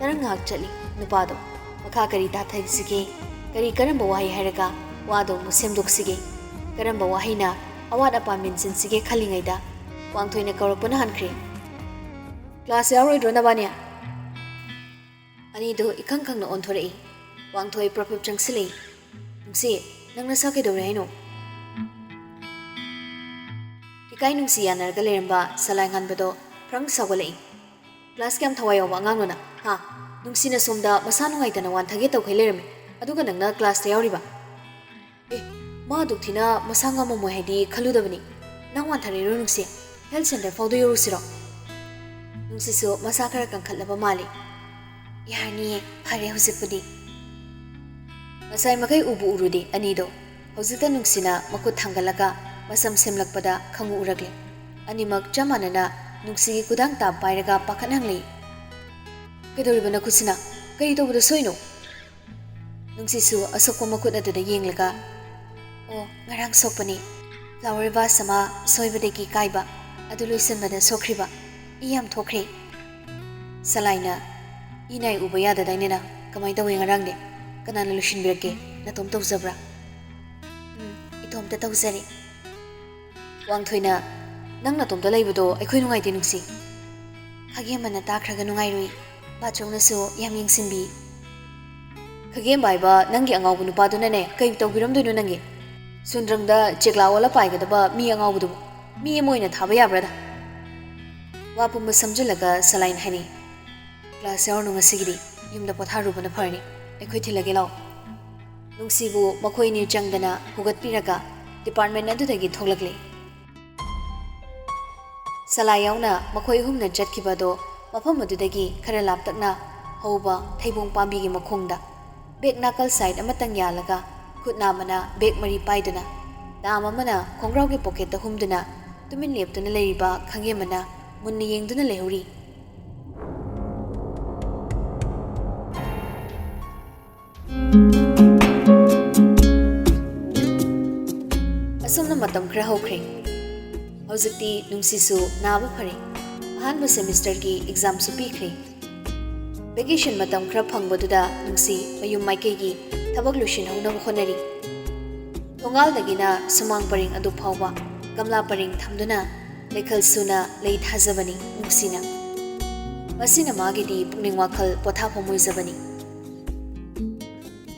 ꯇꯔꯪ ꯉꯥꯏꯍꯥꯛ ꯆꯠꯂꯤ ꯅꯨꯄꯥꯗꯣ꯫ ꯃꯈꯥ ꯀꯔꯤ ꯇꯥꯊꯔꯤꯁꯤꯒꯦ? ꯀꯔꯤ, ꯀꯔꯝꯕ ꯋꯥꯍꯩ ꯍꯥꯏꯔꯒ ꯋꯥꯗꯣ ꯑꯃꯨꯛ ꯁꯦꯝꯗꯣꯛꯁꯤꯒꯦ? ꯀꯔꯝꯕ ꯋꯥꯍꯩꯅ ꯑꯋꯥꯠ ꯑꯄꯥ ꯃꯦꯟꯁꯤꯟꯁꯤꯒꯦ ꯈꯜꯂꯤꯉꯩꯗ ꯋꯥꯡꯊꯣꯏꯅ ꯀꯧꯔꯛꯄꯅ ꯍꯟꯈ꯭ꯔꯦ꯫ "ꯀ꯭ꯂꯥꯁ ꯌꯥꯎꯔꯣꯏꯗ꯭ꯔꯣ ꯅꯕꯥꯅꯤ?" ꯑꯅꯤꯗꯨ ꯏꯈꯪ ꯈꯪꯅ ꯑꯣꯟꯊꯣꯔꯛꯏ꯫ ꯋꯥꯡꯊꯣꯏ ꯄ꯭ꯔꯞ ꯄ꯭ꯔꯞ ꯆꯪꯁꯤꯜꯂꯛꯏ꯫ "ꯅꯨꯡꯁꯤ, ꯅꯪ ꯅꯁꯥ ꯀꯩꯗꯧꯔꯦ ꯍꯥꯏꯅꯣ?" ꯏꯀꯥꯏ ꯅꯨꯡꯁꯤ ꯌꯥꯅꯔꯒ ꯂꯩꯔꯝꯕ ꯁꯂꯥꯏ ꯉꯥꯟꯕꯗꯣ ꯐ꯭ꯔꯪ ꯁꯥꯎꯒꯠꯂꯛꯏ꯫ "ꯀ꯭ꯂꯥꯁ ꯀꯌꯥꯝ ꯊꯋꯥꯏ ꯌꯥꯎꯕ ꯑꯉꯥꯡꯅꯣ ꯅꯪ, ꯍꯥ? ꯅꯨꯡꯁꯤꯅ ꯁꯣꯝꯗ ꯃꯁꯥ ꯅꯨꯡꯉꯥꯏꯇꯅ ꯋꯥꯟꯊꯒꯦ ꯇꯧꯈꯩ ꯂꯩꯔꯝꯃꯤ, ꯑꯗꯨꯒ ꯅꯪꯅ ꯀ꯭ꯂꯥꯁꯇ ꯌꯥꯎꯔꯤꯕ?" "ꯑꯦ, ꯃꯥ ꯑꯗꯨꯛ ꯊꯤꯅ ꯃꯁꯥ ꯉꯝꯃꯝꯃꯣꯏ ꯍꯥꯏꯗꯤ ꯈꯜꯂꯨꯗꯕꯅꯤ꯫ ꯅꯪ ꯋꯥꯟꯊꯔꯛꯏꯔꯣ ꯅꯨꯡꯁꯤ? ꯍꯦꯜꯊ ꯁꯦꯟꯇꯔ ꯐꯥꯎꯗ ꯌꯧꯔꯨꯁꯤꯔꯣ?" ꯅꯨꯡꯁꯤꯁꯨ ꯃꯁꯥ ꯈꯔ ꯀꯟꯈꯠꯂꯕ ꯃꯥꯜꯂꯤ꯫ "ꯌꯥꯔꯅꯤꯌꯦ, ꯐꯔꯦ ꯍꯧꯖꯤꯛꯄꯨꯗꯤ꯫" ꯉꯁꯥꯏ ꯃꯈꯩ ꯎꯕꯨ ꯎꯔꯨꯗꯦ ꯑꯅꯤꯗꯣ꯫ ꯍꯧꯖꯤꯛꯇ ꯅꯨꯡꯁꯤꯅ ꯃꯈꯨꯠ ꯊꯥꯡꯒꯠꯂꯒ ꯃꯁꯝ ꯁꯦꯝꯂꯛꯄꯗ ꯈꯪꯎ ꯎꯔꯛꯂꯦ꯫ ꯑꯅꯤꯃꯛ ꯆꯞ ꯃꯥꯟꯅꯅ ꯅꯨꯡꯁꯤꯒꯤ ꯈꯨꯗꯥꯡ ꯇꯥꯞ ꯄꯥꯏꯔꯒ ꯄꯥꯈꯠ ꯍꯪꯂꯛꯏ꯫ "ꯀꯩꯗꯧꯔꯤꯕ ꯅꯈꯨꯠꯁꯤꯅ? ꯀꯔꯤ ꯇꯧꯕꯗ ꯁꯣꯏꯅꯣ?" ꯅꯨꯡꯁꯤꯁꯨ ꯑꯁꯣꯛꯄ ꯃꯈꯨꯠ ꯑꯗꯨꯗ ꯌꯦꯡꯂꯒ, "ꯑꯣ, ꯉꯔꯥꯡ ꯁꯣꯛꯄꯅꯤ꯫ ꯐ꯭ꯂꯥꯋꯔ ꯚꯥꯁ ꯑꯃ ꯁꯣꯏꯕꯗꯒꯤ ꯀꯥꯏꯕ, ꯑꯗꯨ ꯂꯣꯏꯁꯤꯟꯕꯗ ꯁꯣꯛꯈ꯭ꯔꯤꯕ꯫ ꯏ ꯌꯥꯝ ꯊꯣꯛꯈ꯭ꯔꯦ꯫" ꯁꯂꯥꯏꯅ, "ꯏ ꯅꯥꯏ ꯎꯕ ꯌꯥꯗꯗꯥꯏꯅꯦ ꯅꯪ? ꯀꯃꯥꯏꯅ ꯇꯧꯋꯦ ꯉꯔꯥꯡꯗꯤ? ꯀꯅꯥꯅ ꯂꯣꯏꯁꯤꯟꯕꯤꯔꯛꯀꯦ? ꯅꯇꯣꯝ ꯇꯧꯖꯕ꯭ꯔꯥ?" "ꯎꯝ, ꯏꯇꯣꯝꯇ ꯇꯧꯖꯔꯦ꯫" ꯋꯥꯡꯊꯣꯏꯅ, "ꯅꯪ ꯅꯇꯣꯝꯇ ꯂꯩꯕꯗꯣ ꯑꯩꯈꯣꯏ ꯅꯨꯡꯉꯥꯏꯇꯦ ꯅꯨꯡꯁꯤ꯫ ꯈꯥꯒꯦꯝꯕꯅ ꯇꯥꯈ꯭ꯔꯒ ꯅꯨꯡꯉꯥꯏꯔꯣꯏ꯫ ꯕꯥꯆꯧꯅꯁꯨ ꯌꯥꯝ ꯌꯦꯡꯁꯤꯟꯕꯤ꯫" "ꯈꯥꯒꯦꯝꯕ ꯍꯥꯏꯕ ꯅꯪꯒꯤ ꯑꯉꯥꯎꯕ ꯅꯨꯄꯥꯗꯨꯅꯅꯦ ꯀꯩ ꯇꯧꯕꯤꯔꯝꯗꯣꯏꯅꯣ ꯅꯪꯒꯤ? ꯁꯨꯟꯗ꯭ꯔꯪꯗ ꯆꯦꯛꯂꯥ ꯑꯣꯜꯂ ꯄꯥꯏꯒꯗꯕ ꯃꯤ ꯑꯉꯥꯎꯕꯗꯨꯕꯨ?" ꯃꯤ ꯑꯃ ꯑꯣꯏꯅ ꯊꯥꯕ ꯌꯥꯕ꯭ꯔꯥꯗ? ꯋꯥ ꯄꯨꯝꯕ ꯁꯝꯖꯤꯜꯂꯒ ꯁꯂꯥꯏꯅ ꯍꯥꯏꯅꯩ, "ꯀ꯭ꯂꯥꯁ ꯌꯥꯎꯔꯅꯨ ꯉꯁꯤꯒꯤꯗꯤ, ꯌꯨꯝꯗ ꯄꯣꯊꯥꯔꯨꯕꯅ ꯐꯔꯅꯤ, ꯑꯩꯈꯣꯏ ꯊꯤꯜꯂꯒꯦ ꯂꯥꯛꯑꯣ"꯫ ꯅꯨꯡꯁꯤꯕꯨ ꯃꯈꯣꯏꯅꯤ ꯆꯪꯗꯅ ꯍꯨꯒꯠꯄꯤꯔꯒ ꯗꯤꯄꯥꯔꯠꯃꯦꯟ ꯑꯗꯨꯗꯒꯤ ꯊꯣꯛꯂꯛꯂꯦ꯫ ꯁꯂꯥꯏ ꯌꯥꯎꯅ ꯃꯈꯣꯏ ꯑꯍꯨꯝꯅ ꯆꯠꯈꯤꯕ ꯑꯗꯣ ꯃꯐꯝ ꯑꯗꯨꯗꯒꯤ ꯈꯔ ꯂꯥꯞꯇꯛꯅ ꯍꯧꯕ ꯊꯩꯕꯣꯡ ꯄꯥꯝꯕꯤꯒꯤ ꯃꯈꯣꯡꯗ ꯕꯦꯛ ꯅꯥꯀꯜ ꯁꯥꯏꯠ ꯑꯃꯇꯪ ꯌꯥꯜꯂꯒ ꯈꯨꯠ ꯅꯥꯝꯃꯅ ꯕꯦꯛ ꯃꯔꯤ ꯄꯥꯏꯗꯨꯅ, ꯗꯥꯝ ꯑꯃꯅ ꯈꯣꯡꯒ꯭ꯔꯥꯎꯒꯤ ꯄꯣꯀꯦꯠꯇ ꯍꯨꯝꯗꯨꯅ ꯇꯨꯃꯤꯟ ꯂꯦꯞꯇꯨꯅ ꯂꯩꯔꯤꯕ ꯈꯪꯍꯦꯝꯕꯅ ꯃꯨꯟꯅ ꯌꯦꯡꯗꯨꯅ ꯂꯩꯍꯧꯔꯤ꯫ ꯑꯁꯨꯝꯅ ꯃꯇꯝ ꯈꯔ ꯍꯧꯈ꯭ꯔꯦ꯫ ꯍꯧꯖꯤꯛꯇꯤ ꯅꯨꯡꯁꯤꯁꯨ ꯅꯥꯕ ꯐꯔꯦ꯫ ꯑꯍꯥꯟꯕ ꯁꯦꯃꯤꯁꯇꯔꯒꯤ ꯑꯦꯛꯖꯥꯝꯁꯨ ꯄꯤꯈ꯭ꯔꯦ꯫ ꯚꯦꯀꯦꯁꯟ ꯃꯇꯝ ꯈꯔ ꯐꯪꯕꯗꯨꯗ ꯅꯨꯡꯁꯤ ꯃꯌꯨꯝ ꯃꯥꯏꯀꯩꯒꯤ ꯊꯕꯛ ꯂꯣꯏꯁꯤꯟꯍꯧꯅꯕ ꯍꯣꯠꯅꯔꯤ꯫ ꯊꯣꯡꯒꯥꯜꯗꯒꯤꯅ ꯁꯨꯃꯥꯡ ꯄꯔꯦꯡ ꯑꯗꯨ ꯐꯥꯎꯕ ꯒꯝꯂꯥ ꯄꯔꯦꯡ ꯊꯝꯗꯨꯅ ꯂꯩꯈꯜ ꯁꯨꯅ ꯂꯩ ꯊꯥꯖꯕꯅꯤ ꯅꯨꯡꯁꯤꯅ꯫ ꯃꯁꯤꯅ ꯃꯥꯒꯤꯗꯤ ꯄꯨꯛꯅꯤꯡ ꯋꯥꯈꯜ ꯄꯣꯊꯥꯐꯝ ꯑꯣꯏꯖꯕꯅꯤ꯫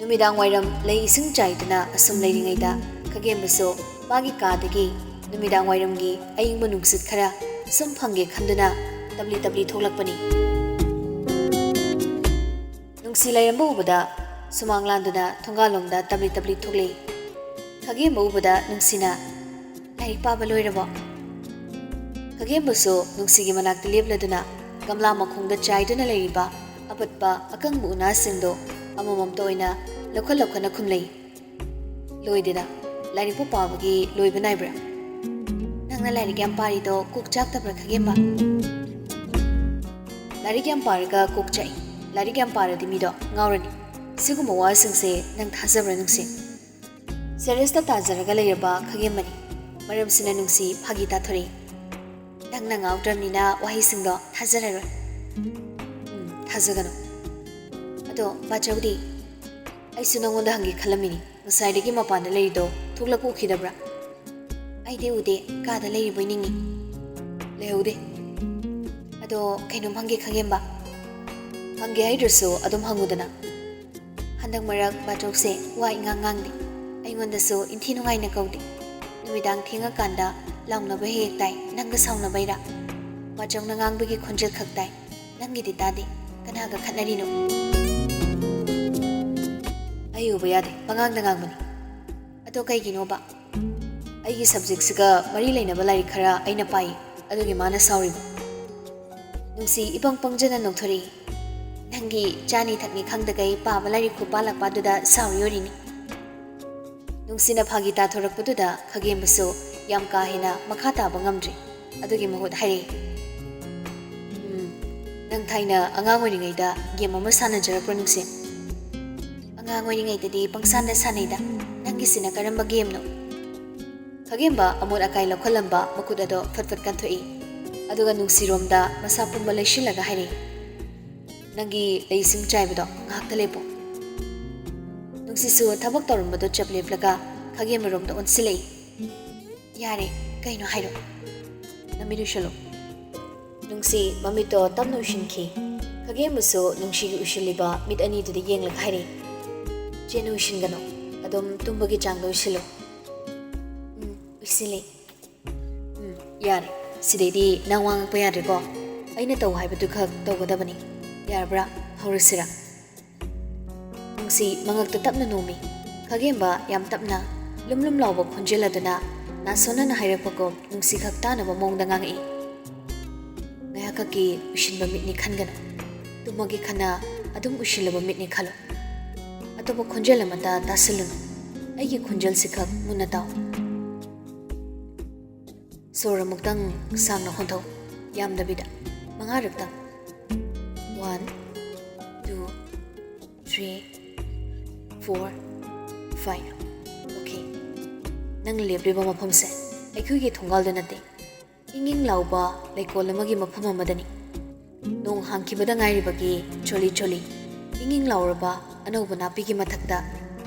ꯅꯨꯃꯤꯗꯥꯡ ꯋꯥꯏꯔꯝ ꯂꯩ ꯏꯁꯤꯡ ꯆꯥꯏꯗꯨꯅ ꯑꯁꯨꯝ ꯂꯩꯔꯤꯉꯩꯗ ꯈꯒꯦꯝꯕꯁꯨ ꯃꯥꯒꯤ ꯀꯥꯗꯒꯤ ꯅꯨꯃꯤꯗꯥꯡ ꯋꯥꯏꯔꯝꯒꯤ ꯑꯏꯪꯕ ꯅꯨꯡꯁꯤꯠ ꯈꯔ ꯁꯨꯝ ꯐꯪꯒꯦ ꯈꯟꯗꯨꯅ ꯇꯞꯂꯤ ꯇꯞꯂꯤ ꯊꯣꯛꯂꯛꯄꯅꯤ꯫ ꯅꯨꯡꯁꯤ ꯂꯩꯔꯝꯕ ꯎꯕꯗ ꯁꯨꯃꯥꯡ ꯂꯥꯟꯗꯨꯅ ꯊꯣꯡꯒꯥꯜꯂꯣꯝꯗ ꯇꯞꯂꯤ ꯇꯞꯂꯤ ꯊꯣꯛꯂꯛꯏ꯫ ꯈꯒꯦꯝꯕ ꯎꯕꯗ ꯅꯨꯡꯁꯤꯅ, "ꯂꯥꯏꯔꯤꯛ ꯄꯥꯕ ꯂꯣꯏꯔꯕꯣ?" ꯈꯒꯦꯝꯕꯁꯨ ꯅꯨꯡꯁꯤꯒꯤ ꯃꯅꯥꯛꯇ ꯂꯦꯞꯂꯗꯨꯅ ꯒꯝꯂꯥ ꯃꯈꯣꯡꯗ ꯆꯥꯏꯗꯨꯅ ꯂꯩꯔꯤꯕ ꯑꯄꯠꯄ ꯑꯀꯪꯕ ꯎꯅꯥꯁꯤꯡꯗꯣ ꯑꯃꯃꯝꯇ ꯑꯣꯏꯅ ꯂꯧꯈꯠ ꯂꯧꯈꯠꯅ ꯈꯨꯝꯂꯛꯏ꯫ "ꯂꯣꯏꯗꯦꯗ, ꯂꯥꯏꯔꯤꯛꯄꯨ ꯄꯥꯕꯒꯤ ꯂꯣꯏꯕ ꯅꯥꯏꯕ꯭ꯔꯥ? ꯅꯪꯅ ꯂꯥꯏꯔꯤꯛ ꯌꯥꯝ ꯄꯥꯔꯤꯗꯣ ꯀꯣꯛ ꯆꯥꯛꯇꯕ꯭ꯔꯥ ꯈꯒꯦꯝꯕ? ꯂꯥꯏꯔꯤꯛ ꯌꯥꯝ ꯄꯥꯔꯒ ꯀꯣꯛ ꯆꯥꯛꯏ꯫ ꯂꯥꯏꯔꯤꯛ ꯌꯥꯝ ꯄꯥꯔꯗꯤ ꯃꯤꯗꯣ ꯉꯥꯎꯔꯅꯤ꯫ ꯁꯤꯒꯨꯝꯕ ꯋꯥꯁꯤꯡꯁꯦ ꯅꯪ ꯊꯥꯖꯕ꯭ꯔꯥ ꯅꯨꯡꯁꯤ?" ꯁꯦꯔꯤꯌꯁꯇ ꯇꯥꯖꯔꯒ ꯂꯩꯔꯕ ꯈꯒꯦꯝꯕꯅꯤ꯫ ꯃꯔꯝꯁꯤꯅ ꯅꯨꯡꯁꯤ ꯐꯥꯒꯤ ꯇꯥꯊꯣꯔꯛꯏ꯫ "ꯅꯪꯅ ꯉꯥꯎꯗ꯭ꯔꯕꯅꯤꯅ ꯋꯥꯍꯩꯁꯤꯡꯗꯣ ꯊꯥꯖꯔꯔꯣꯏ꯫" "ꯎꯝ, ꯊꯥꯖꯒꯅꯨ꯫ ꯑꯗꯣ ꯕꯥꯆꯧꯗꯤ? ꯑꯩꯁꯨ ꯅꯉꯣꯟꯗ ꯍꯪꯒꯦ ꯈꯜꯂꯝꯃꯤꯅꯤ꯫ ꯉꯁꯥꯏꯗꯒꯤ ꯃꯄꯥꯟꯗ ꯂꯩꯔꯤꯗꯣ ꯊꯣꯛꯂꯛꯄ ꯎꯈꯤꯗꯕ꯭ꯔꯥ?" "ꯑꯩꯗꯤ ꯎꯗꯦ, ꯀꯥꯗ ꯂꯩꯔꯤꯕꯣꯏ ꯅꯤꯡꯉꯤ꯫" "ꯂꯩꯍꯧꯗꯦ꯫ ꯑꯗꯣ ꯀꯩꯅꯣꯝ ꯍꯪꯒꯦ ꯈꯒꯦꯝꯕ?" "ꯍꯪꯒꯦ ꯍꯥꯏꯗ꯭ꯔꯁꯨ ꯑꯗꯨꯝ ꯍꯪꯉꯨꯗꯅ꯫" "ꯍꯟꯗꯛ ꯃꯔꯛ ꯕꯥꯆꯧꯁꯦ ꯋꯥ ꯏꯉꯥꯡ ꯉꯥꯡꯗꯦ꯫ ꯑꯩꯉꯣꯟꯗꯁꯨ ꯏꯟꯊꯤ ꯅꯨꯡꯉꯥꯏꯅ ꯀꯧꯗꯦ꯫ ꯅꯨꯃꯤꯗꯥꯡ ꯊꯦꯡꯉꯀꯥꯟꯗ ꯂꯥꯎꯅꯕ ꯍꯦꯛ ꯍꯦꯛ ꯇꯥꯏ꯫ ꯅꯪꯒ ꯁꯥꯎꯅꯕꯩꯔꯥ? ꯃꯥꯆꯧꯅ ꯉꯥꯡꯕꯒꯤ ꯈꯣꯟꯖꯦꯜ ꯈꯛ ꯇꯥꯏ꯫ ꯅꯪꯒꯤꯗꯤ ꯇꯥꯗꯦ꯫ ꯀꯅꯥꯒ ꯈꯠꯅꯔꯤꯅꯣ? ꯑꯩ ꯎꯕ ꯌꯥꯗꯦ꯫ ꯄꯉꯥꯡꯗ ꯉꯥꯡꯕꯅꯤ꯫ ꯑꯗꯣ ꯀꯩꯒꯤꯅꯣꯕ? ꯑꯩꯒꯤ subjectꯁꯤꯒ ꯃꯔꯤ ꯂꯩꯅꯕ ꯂꯥꯏꯔꯤꯛ ꯈꯔ ꯑꯩꯅ ꯄꯥꯏ꯫ ꯑꯗꯨꯒꯤ ꯃꯥꯅ ꯁꯥꯎꯔꯤꯕ꯫ ꯅꯨꯡꯁꯤ ꯏꯄꯪ ꯄꯪꯖꯅ ꯅꯣꯛꯊꯣꯔꯛꯏ꯫ ꯅꯪꯒꯤ ꯆꯥꯅꯤ ꯊꯛꯅꯤ ꯈꯪꯗꯈꯩ ꯄꯥꯕ ꯂꯥꯏꯔꯤꯛ ꯈꯨꯄꯥ ꯂꯥꯛꯄ ꯑꯗꯨꯗ ꯁꯥꯎꯔꯤ ꯑꯣꯏꯔꯤꯅꯤ꯫ ꯅꯨꯡꯁꯤꯅ ꯐꯥꯒꯤ ꯇꯥꯊꯣꯔꯛꯄꯗꯨꯗ ꯈꯥꯒꯦꯝꯕꯁꯨ ꯌꯥꯝ ꯀꯥ ꯍꯦꯟꯅ ꯃꯈꯥ ꯇꯥꯕ ꯉꯝꯗ꯭ꯔꯦ꯫ ꯑꯗꯨꯒꯤ ꯃꯍꯨꯠ ꯍꯥꯏꯔꯛꯏ, "ꯎꯝ, ꯅꯪ ꯊꯥꯏꯅ ꯑꯉꯥꯡ ꯑꯣꯏꯔꯤꯉꯩꯗ game ꯑꯃ ꯁꯥꯟꯅꯖꯔꯛꯄ꯭ꯔꯣ ꯅꯨꯡꯁꯤ?" "ꯑꯉꯥꯡ ꯑꯣꯏꯔꯤꯉꯩꯗꯗꯤ ꯄꯪꯁꯥꯟꯗ ꯁꯥꯟꯅꯩꯗ꯫ ꯅꯪꯒꯤꯁꯤꯅ ꯀꯔꯝꯕ gameꯅꯣ?" ꯈꯥꯒꯦꯝꯕ ꯑꯃꯣꯠ ꯑꯀꯥꯏ ꯂꯧꯈꯠꯂꯝꯕ ꯃꯈꯨꯠ ꯑꯗꯣ ꯐꯠ ꯐꯠ ꯀꯟꯊꯣꯛꯏ꯫ ꯑꯗꯨꯒ ꯅꯨꯡꯁꯤꯔꯣꯝꯗ ꯃꯁꯥ ꯄꯨꯝꯕ ꯂꯩꯁꯤꯜꯂꯒ ꯍꯥꯏꯔꯛꯏ, "ꯅꯪꯒꯤ ꯂꯩꯁꯤꯡ ꯆꯥꯏꯕꯗꯣ ꯉꯥꯏꯍꯥꯛꯇ ꯂꯦꯞꯄꯣ꯫" ꯅꯨꯡꯁꯤꯁꯨ ꯊꯕꯛ ꯇꯧꯔꯝꯕꯗꯣ ꯆꯞ ꯂꯦꯞꯂꯒ ꯈꯥꯒꯦꯝꯕꯔꯣꯝꯗ ꯑꯣꯟꯁꯤꯜꯂꯛꯏ꯫ "ꯌꯥꯔꯦ, ꯀꯩꯅꯣ ꯍꯥꯏꯔꯣ꯫ ꯅꯃꯤꯠ ꯎꯏꯁꯤꯜꯂꯣ꯫" ꯅꯨꯡꯁꯤ ꯃꯃꯤꯠꯇꯣ ꯇꯞꯅ ꯎꯏꯁꯤꯟꯈꯤ꯫ ꯈꯥꯒꯦꯝꯕꯁꯨ ꯅꯨꯡꯁꯤꯒꯤ ꯎꯏꯁꯤꯜꯂꯤꯕ ꯃꯤꯠ ꯑꯅꯤꯗꯨꯗ ꯌꯦꯡꯂꯒ ꯍꯥꯏꯔꯛꯏ, "ꯆꯦꯅ ꯎꯏꯁꯤꯟꯒꯅꯨ꯫ ꯑꯗꯨꯝ ꯇꯨꯝꯕꯒꯤ ꯆꯥꯡꯗ ꯎꯏꯁꯤꯜꯂꯨ꯫" "ꯎꯝ, ꯎꯏꯁꯤꯜꯂꯤ꯫" "ꯎꯝ, ꯌꯥꯔꯦ꯫ ꯁꯤꯗꯩꯗꯤ ꯅꯪ ꯋꯥ ꯉꯥꯡꯕ ꯌꯥꯗ꯭ꯔꯦꯀꯣ꯫ ꯑꯩꯅ ꯇꯧ ꯍꯥꯏꯕꯗꯨꯈꯛ ꯇꯧꯒꯗꯕꯅꯤ꯫ ꯌꯥꯔꯕ꯭ꯔꯥ? ꯍꯧꯔꯁꯤꯔꯥ?" ꯅꯨꯡꯁꯤ ꯃꯉꯛꯇ ꯇꯞꯅ ꯅꯣꯝꯃꯤ꯫ ꯈꯥꯒꯦꯝꯕ ꯌꯥꯝ ꯇꯞꯅ, ꯂꯨꯝ ꯂꯨꯝ ꯂꯥꯎꯕ ꯈꯣꯟꯖꯦꯜ ꯑꯗꯨꯅ ꯅꯥꯁꯣꯟꯅꯅ ꯍꯥꯏꯔꯛꯄꯒꯨꯝ ꯅꯨꯡꯁꯤꯈꯛ ꯇꯥꯅꯕ ꯃꯑꯣꯡꯗ ꯉꯥꯡꯉꯛꯏ, "ꯉꯥꯏꯍꯥꯛꯈꯛꯀꯤ ꯎꯏꯁꯤꯟꯕ ꯃꯤꯠꯅꯤ ꯈꯟꯒꯅꯨ꯫ ꯇꯨꯝꯃꯒꯦ ꯈꯟꯅ ꯑꯗꯨꯝ ꯎꯏꯁꯤꯜꯂꯕ ꯃꯤꯠꯅꯤ ꯈꯜꯂꯨ꯫ ꯑꯇꯣꯞꯄ ꯈꯣꯟꯖꯦꯜ ꯑꯃꯠꯇ ꯇꯥꯁꯤꯜꯂꯨꯅꯨ꯫ ꯑꯩꯒꯤ ꯈꯣꯟꯖꯦꯜꯁꯤꯈꯛ ꯃꯨꯟꯅ ꯇꯥꯎ꯫" ꯁꯣꯔ ꯑꯃꯨꯛꯇꯪ ꯁꯥꯡꯅ ꯍꯣꯟꯊꯧ꯫ ꯌꯥꯝꯗꯕꯤꯗ꯫ ꯃꯉꯥꯔꯛꯇꯪ꯫ One, two, three, four, five. Okay. ꯅꯪ ꯂꯦꯞꯂꯤꯕ ꯃꯐꯝꯁꯦ ꯑꯩꯈꯣꯏꯒꯤ ꯊꯣꯡꯒꯥꯜꯗ ꯅꯠꯇꯦ꯫ ꯏꯪ ꯏꯪ ꯂꯥꯎꯕ ꯂꯩꯀꯣꯜ ꯑꯃꯒꯤ ꯃꯐꯝ ꯑꯃꯗꯅꯤ꯫ ꯅꯣꯡ ꯍꯥꯡꯈꯤꯕꯗ ꯉꯥꯏꯔꯤꯕꯒꯤ ꯆꯣꯂꯤ ꯆꯣꯂꯤ, ꯏꯪ ꯏꯪ ꯂꯥꯎꯔꯕ ꯑꯅꯧꯕ ꯅꯥꯄꯤꯒꯤ ꯃꯊꯛꯇ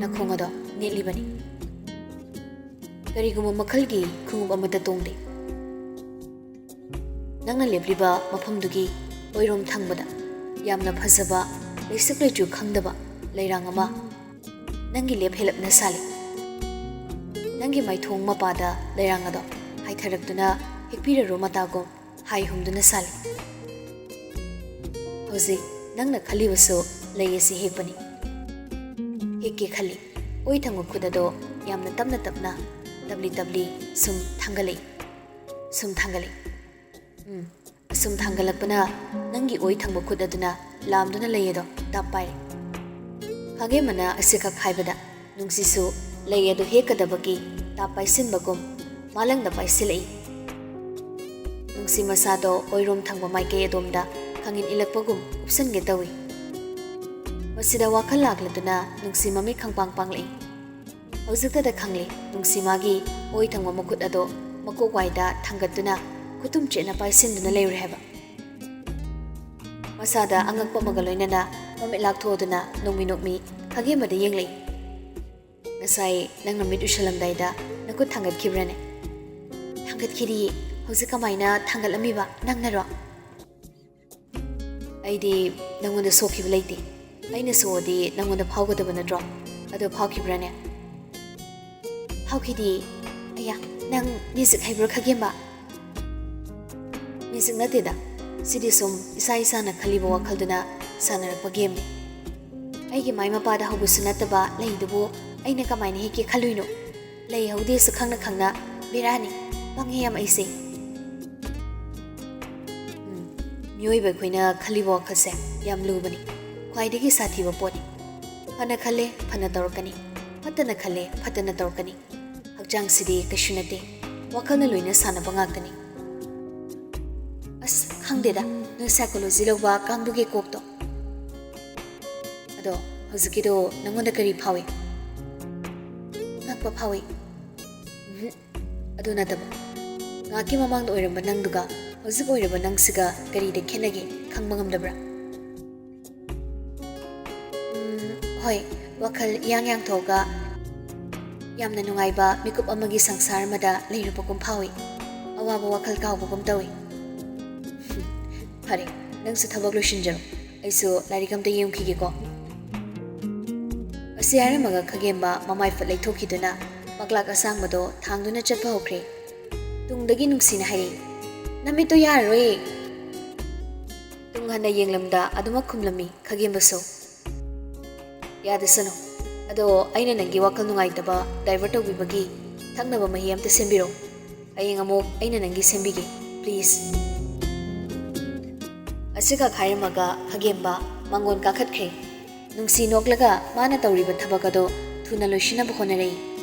ꯅꯈꯣꯡ ꯑꯗꯣ ꯅꯦꯠꯂꯤꯕꯅꯤ꯫ ꯀꯔꯤꯒꯨꯝꯕ ꯃꯈꯜꯒꯤ ꯈꯣꯡꯎꯞ ꯑꯃꯠꯇ ꯇꯣꯡꯗꯦ꯫ ꯅꯪꯅ ꯂꯦꯞꯂꯤꯕ ꯃꯐꯝꯗꯨꯒꯤ ꯑꯣꯏꯔꯣꯝ ꯊꯪꯕꯗ ꯌꯥꯝꯅ ꯐꯖꯕ, ꯂꯩꯁꯛ ꯂꯩꯆꯨ ꯈꯪꯗꯕ ꯂꯩꯔꯥꯡ ꯑꯃ ꯅꯪꯒꯤ ꯂꯦꯞ ꯍꯦꯜꯂꯞꯅ ꯁꯥꯠꯂꯤ꯫ ꯅꯪꯒꯤ ꯃꯥꯏꯊꯣꯡ ꯃꯄꯥꯗ ꯂꯩꯔꯥꯡ ꯑꯗꯣ ꯍꯥꯏꯊꯔꯛꯇꯨꯅ ꯍꯦꯛꯄꯤꯔꯔꯣ ꯃꯇꯥꯒꯨꯝ ꯍꯥꯏ ꯍꯨꯝꯗꯨꯅ ꯁꯥꯜꯂꯤ꯫ ꯍꯧꯖꯤꯛ ꯅꯪꯅ ꯈꯜꯂꯤꯕꯁꯨ ꯂꯩ ꯑꯁꯤ ꯍꯦꯛꯄꯅꯤ꯫ ꯍꯦꯛꯀꯦ ꯈꯜꯂꯤ꯫ ꯑꯣꯏ ꯊꯪꯕ ꯈꯨꯠ ꯑꯗꯣ ꯌꯥꯝꯅ ꯇꯞꯅ ꯇꯞꯅ, ꯇꯞꯂꯤ ꯇꯞꯂꯤ ꯁꯨꯝ ꯊꯥꯡꯒꯠꯂꯛꯏ꯫ ꯁꯨꯝ ꯊꯥꯡꯒꯠꯂꯛꯏ꯫ ꯎꯝ, ꯑꯁꯨꯝ ꯊꯥꯡꯒꯠꯂꯛꯄꯅ ꯅꯪꯒꯤ ꯑꯣꯏ ꯊꯪꯕ ꯈꯨꯠ ꯑꯗꯨꯅ ꯂꯥꯝꯗꯨꯅ ꯂꯩ ꯑꯗꯣ ꯇꯥꯞ ꯄꯥꯏꯔꯦ꯫ ꯈꯥꯒꯦꯝꯕꯅ ꯑꯁꯤꯈꯛ ꯍꯥꯏꯕꯗ ꯅꯨꯡꯁꯤꯁꯨ ꯂꯩ ꯑꯗꯨ ꯍꯦꯛꯀꯗꯕꯒꯤ ꯇꯥꯞ ꯄꯥꯏꯁꯤꯟꯕꯒꯨꯝ ꯃꯥꯂꯪꯗ ꯄꯥꯏꯁꯤꯜꯂꯛꯏ꯫ ꯅꯨꯡꯁꯤ ꯃꯁꯥꯗꯣ ꯑꯣꯏꯔꯣꯝ ꯊꯪꯕ ꯃꯥꯏꯀꯩ ꯑꯗꯣꯝꯗ ꯈꯪꯏꯟ ꯏꯜꯂꯛꯄꯒꯨꯝ ꯎꯞꯁꯟꯒꯦ ꯇꯧꯏ꯫ ꯃꯁꯤꯗ ꯋꯥꯈꯜ ꯂꯥꯛꯂꯗꯨꯅ ꯅꯨꯡꯁꯤ ꯃꯃꯤꯠ ꯈꯪꯄꯥꯡ ꯄꯥꯡꯂꯛꯏ꯫ ꯍꯧꯖꯤꯛꯇꯗ ꯈꯪꯂꯦ, ꯅꯨꯡꯁꯤ ꯃꯥꯒꯤ ꯑꯣꯏ ꯊꯪꯕ ꯃꯈꯨꯠ ꯑꯗꯣ ꯃꯀꯣꯛ ꯋꯥꯏꯗ ꯊꯥꯡꯒꯠꯇꯨꯅ ꯈꯨꯇꯨꯝ ꯆꯦꯠꯅ ꯄꯥꯏꯁꯤꯟꯗꯨꯅ ꯂꯩꯔꯦ ꯍꯥꯏꯕ꯫ ꯃꯁꯥꯗ ꯑꯉꯛꯄ ꯑꯃꯒ ꯂꯣꯏꯅꯅ ꯃꯃꯤꯠ ꯂꯥꯛꯊꯣꯛꯑꯗꯨꯅ ꯅꯣꯡꯃꯤ ꯅꯣꯡꯃꯤ ꯈꯥꯒꯦꯝꯕꯗ ꯌꯦꯡꯂꯛꯏ꯫ "ꯉꯁꯥꯏ ꯅꯪꯅ ꯃꯤꯠ ꯎꯏꯁꯜꯂꯝꯗꯥꯏꯗ ꯅꯈꯨꯠ ꯊꯥꯡꯒꯠꯈꯤꯕ꯭ꯔꯥꯅꯦ?" "ꯊꯥꯡꯒꯠꯈꯤꯗꯤꯌꯦ꯫ ꯍꯧꯖꯤꯛ ꯀꯃꯥꯏꯅ ꯊꯥꯡꯒꯠꯂꯝꯃꯤꯕ? ꯅꯪꯅꯔꯣ?" "ꯑꯩꯗꯤ ꯅꯪꯉꯣꯟꯗ ꯁꯣꯛꯈꯤꯕ ꯂꯩꯇꯦ꯫ ꯑꯩꯅ ꯁꯣꯛꯑꯗꯤ ꯅꯪꯉꯣꯟꯗ ꯐꯥꯎꯒꯗꯕ ꯅꯠꯇ꯭ꯔꯣ? ꯑꯗꯣ ꯐꯥꯎꯈꯤꯕ꯭ꯔꯥꯅꯦ?" "ꯐꯥꯎꯈꯤꯗꯤꯌꯦ꯫ ꯑꯌꯥ, ꯅꯪ ꯃꯦꯖꯤꯛ ꯍꯩꯕ꯭ꯔꯣ ꯈꯥꯒꯦꯝꯕ?" "ꯃꯦꯖꯤꯛ ꯅꯠꯇꯦꯗ, ꯁꯤꯗꯤ ꯁꯨꯝ ꯏꯁꯥ ꯏꯁꯥꯅ ꯈꯜꯂꯤꯕ ꯋꯥꯈꯜꯗꯨꯅ ꯁꯥꯟꯅꯔꯛꯄ ꯒꯦꯝꯅꯤ꯫ ꯑꯩꯒꯤ ꯃꯥꯏ ꯃꯄꯥꯗ ꯍꯧꯕꯁꯨ ꯅꯠꯇꯕ ꯂꯩꯗꯨꯕꯨ ꯑꯩꯅ ꯀꯃꯥꯏꯅ ꯍꯦꯛꯀꯦ ꯈꯜꯂꯨꯏꯅꯣ? ꯂꯩ ꯍꯧꯗꯦꯁꯨ ꯈꯪꯅ ꯈꯪꯅ꯫ ꯕꯦꯔꯥꯅꯤ꯫ ꯄꯪꯉꯦ ꯌꯥꯝ ꯑꯩꯁꯦ꯫" ꯎꯝ, ꯃꯤꯑꯣꯏꯕ ꯑꯩꯈꯣꯏꯅ ꯈꯜꯂꯤꯕ ꯋꯥꯈꯜꯁꯦ ꯌꯥꯝ ꯂꯨꯕꯅꯤ꯫ ꯈ꯭ꯋꯥꯏꯗꯒꯤ ꯁꯥꯊꯤꯕ ꯄꯣꯠꯅꯤ꯫ ꯐꯅ ꯈꯜꯂꯦ, ꯐꯅ ꯇꯧꯔꯛꯀꯅꯤ꯫ ꯐꯠꯇꯅ ꯈꯜꯂꯦ, ꯐꯠꯇꯅ ꯇꯧꯔꯛꯀꯅꯤ꯫ ꯍꯛꯆꯥꯡꯁꯤꯗꯤ ꯀꯩꯁꯨ ꯅꯠꯇꯦ꯫ ꯋꯥꯈꯜꯅ ꯂꯣꯏꯅ ꯁꯥꯟꯅꯕ ꯉꯥꯛꯇꯅꯤ꯫ ꯑꯁ, ꯈꯪꯗꯦꯗ, ꯅꯣꯏ psychology ꯂꯧꯕ ꯀꯥꯡꯕꯨꯒꯤ ꯀꯣꯛꯇꯣ꯫ ꯑꯗꯣ ꯍꯧꯖꯤꯛꯀꯤꯗꯣ ꯅꯪꯉꯣꯟꯗ ꯀꯔꯤ ꯐꯥꯎꯏ? ꯉꯛꯄ ꯐꯥꯎꯏ꯫ ꯎꯝꯍꯨꯝ꯫ ꯑꯗꯨ ꯅꯠꯇꯕ, ꯉꯥꯏꯍꯥꯛꯀꯤ ꯃꯃꯥꯡꯗ ꯑꯣꯏꯔꯝꯕ ꯅꯪꯗꯨꯒ ꯍꯧꯖꯤꯛ ꯑꯣꯏꯔꯕ ꯅꯪꯁꯤꯒ ꯀꯔꯤꯗ ꯈꯦꯠꯅꯒꯦ ꯈꯪꯕ ꯉꯝꯗꯕ꯭ꯔꯥ? ꯎꯝ, ꯍꯣꯏ, ꯋꯥꯈꯜ ꯏꯌꯥꯡ ꯌꯥꯡꯊꯣꯛꯑꯒ ꯌꯥꯝꯅ ꯅꯨꯡꯉꯥꯏꯕ ꯃꯤꯀꯨꯞ ꯑꯃꯒꯤ ꯁꯪꯁꯥꯔ ꯑꯃꯗ ꯂꯩꯔꯨꯕꯒꯨꯝ ꯐꯥꯎꯏ꯫ ꯑꯋꯥꯕ ꯋꯥꯈꯜ ꯀꯥꯎꯕꯒꯨꯝ ꯇꯧꯏ꯫ ꯐꯔꯦ, ꯅꯪꯁꯨ ꯊꯕꯛ ꯂꯣꯏꯁꯤꯟꯖꯔꯣ꯫ ꯑꯩꯁꯨ ꯂꯥꯏꯔꯤꯛ ꯑꯝꯇ ꯌꯦꯡꯈꯤꯒꯦꯀꯣ꯫ ꯑꯁꯤ ꯍꯥꯏꯔꯝꯃꯒ ꯈꯥꯒꯦꯝꯕ ꯃꯃꯥꯏ ꯐꯠ ꯂꯩꯊꯣꯛꯈꯤꯗꯨꯅ ꯃꯛꯂꯥꯛ ꯑꯁꯥꯡꯕꯗꯣ ꯊꯥꯡꯗꯨꯅ ꯆꯠꯄ ꯍꯧꯈ꯭ꯔꯦ꯫ ꯇꯨꯡꯗꯒꯤ ꯅꯨꯡꯁꯤꯅ ꯍꯥꯏꯔꯛꯏ, "ꯅꯃꯤꯠꯇꯣ ꯌꯥꯔꯔꯣꯏꯌꯦ!" ꯇꯨꯡ ꯍꯟꯅ ꯌꯦꯡꯂꯝꯗ ꯑꯗꯨꯃꯛ ꯈꯨꯝꯂꯝꯃꯤ ꯈꯥꯒꯦꯝꯕꯁꯨ꯫ "ꯌꯥꯗꯁꯅꯨ꯫ ꯑꯗꯣ ꯑꯩꯅ ꯅꯪꯒꯤ ꯋꯥꯈꯜ ꯅꯨꯡꯉꯥꯏꯇꯕ divert ꯇꯧꯕꯤꯕꯒꯤ ꯊꯛꯅꯕ ꯃꯍꯤ ꯑꯝꯇ ꯁꯦꯝꯕꯤꯔꯣ꯫ ꯍꯌꯦꯡ ꯑꯃꯨꯛ ꯑꯩꯅ ꯅꯪꯒꯤ ꯁꯦꯝꯕꯤꯒꯦ, please꯫" ꯑꯁꯤꯈꯛ ꯍꯥꯏꯔꯝꯃꯒ ꯈꯥꯒꯦꯝꯕ ꯃꯥꯡꯒꯣꯟ ꯀꯥꯈꯠꯈ꯭ꯔꯦ꯫ ꯅꯨꯡꯁꯤ ꯅꯣꯛꯂꯒ ꯃꯥꯅ ꯇꯧꯔꯤꯕ ꯊꯕꯛ ꯑꯗꯣ ꯊꯨꯅ ꯂꯣꯏꯁꯤꯟꯅꯕ ꯍꯣꯠꯅꯔꯛꯏ꯫